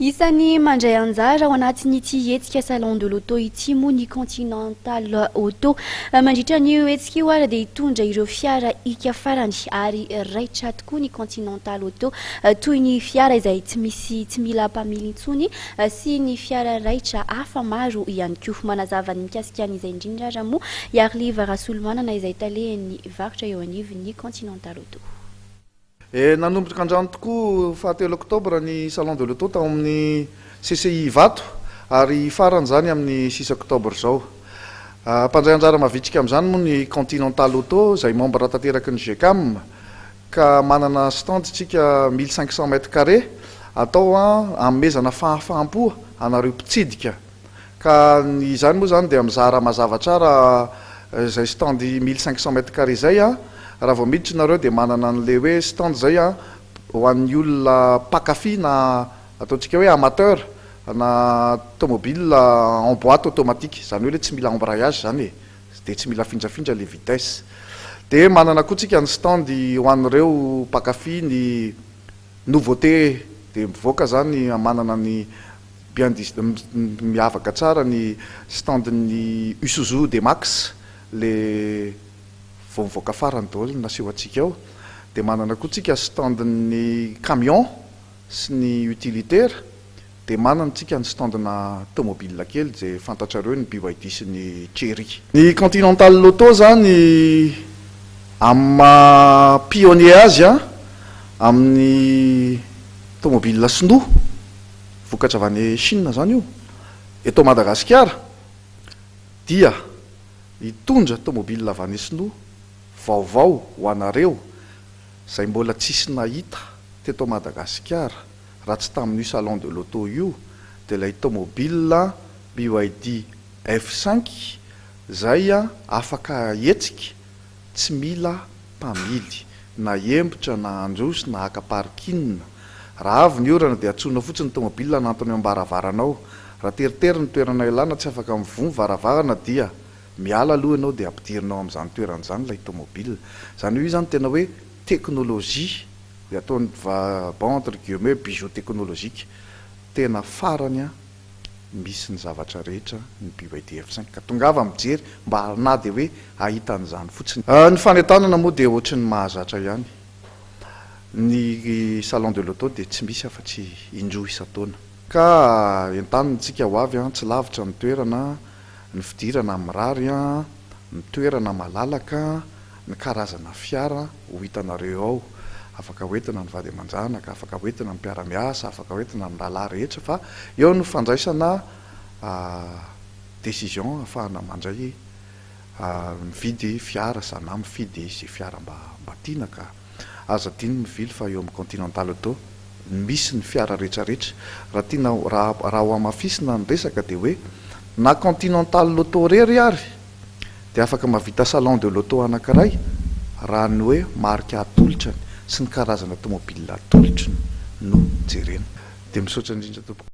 Isan'ny mandray anjara ao anatin'ity hetsika Salon de l'auto ity moa ny Continental Auto. Mandritra an'io hetsika io ary dia hitondra ireo fiara hika farany ary raitra tokoa ny Continental Auto, toy ny fiara izay tsy misy tsy mila mpamily intsony sy ny fiara raitra hafa maro ihany koa. Manazava ny mikasika an'izay indrindra ary moa i Arliva Rasolomanana izay talehan'ny varotra eo anivon'ny Continental Auto. Nanomboka androany tokoa fahatelo oktobra ny Salon de l'auto tao amin'ny CCI Ivato ary hifarana izany amin'ny six oktobra izao. Mpandray anjara mavitrika amin'izany moa ny Continental Auto izay membre tanteraky ny GECAM ka manana stand isika 1500 mètres carrés atao hanomezana fahafaham-po anareo mpitsidika. Ka ny izany moa izany dia mizara mazava tsara izay stand 1500 mètres carrés izay an, raha vao miditra nareo dia manana an'ilay hoe stand izay an ho an'ny olona mpankafy na ataontsika hoe amateur na tomobile en boite automatique, izany hoe ilay tsy mila embrayage izany e, dia tsy mila afindrafindra ilay vitesse. Dia manana koa tsika ny stand ho an'ireo mpankafy ny nouveauté dia mivoaka izany manana ny Bien miavaka tsara ny stand-n'ny Isuzu D-Max le vao mivoaka farany daholo ny naseho antsika ao. Dia manana koa tsika stand-n'ny camion sy ny utilitaire. Dia manana tsika ny stand-na tomobile kely izay fantatrareo ny BYD sy ny Chery. Ny Continental Auto zany amin'ny maha pionnier azy amin'ny tomobile sinoa. Vokatra avy any Chine izany io. Eto Madagasikara dia hitondra tomobile avy any Sinoa vaovao ho anareo izay mbola tsisy nahita teto Madagasikara raha tsy tamin'io salon de l'auto io dia ilay tomobile BYD F cinq izay afaka ahetsika tsy mila mpamily, na hembotra na handroso na haka parking. Raha avy ny orana dia antsoina fotsiny ny tomobile hanantona eo am-baravaranao. Raha teritery ny toerana ialana tsy afaka mivoha ny varavarana dia miala aloha ianao dia ampidirinao amin'izany toerana izany ilay tomobile. Izany hoe io izany tena hoe technologie dia ataony bon entre guillemets bijou technologique tena farany an! Misy ny zavatra rehetra ny BYD F5 ka tongava mijery mba na dia hoe hahita an'izany fotsiny. Ny fanentanana moa dia ohatry ny mahazatra ihany. Ny salon de l'auto dia tsy misy afa-tsy indroa isan-taona. Ka entanina isika ho avy an, tsy lavitra ny toerana, ny fidirana mirary an, ny toerana malalaka. ny karazana fiara ho hitanareo ao, afaka hoentina ny vady aman-janaka, afaka hoentina ny mpiara-miasa, afaka hoentina ny rahalahy rehetra fa eo no fandraisana décision ahafahana mandray mividy fiara sa na mifidy izay fiara mba mba tiana ka. Aza adino ny mivily fa eo amin'ny Continental Auto misy ny fiara retraretra. Raha tiana raha raha ho hamafisina ny resaka dia hoe na Continental Auto irery ary dia afaka mahavita salon de l'auto anankiray raha ny hoe marika atolotrany sy ny karazana tomobile atolotriny no jerena. Dia misaotra indrindra tompoko.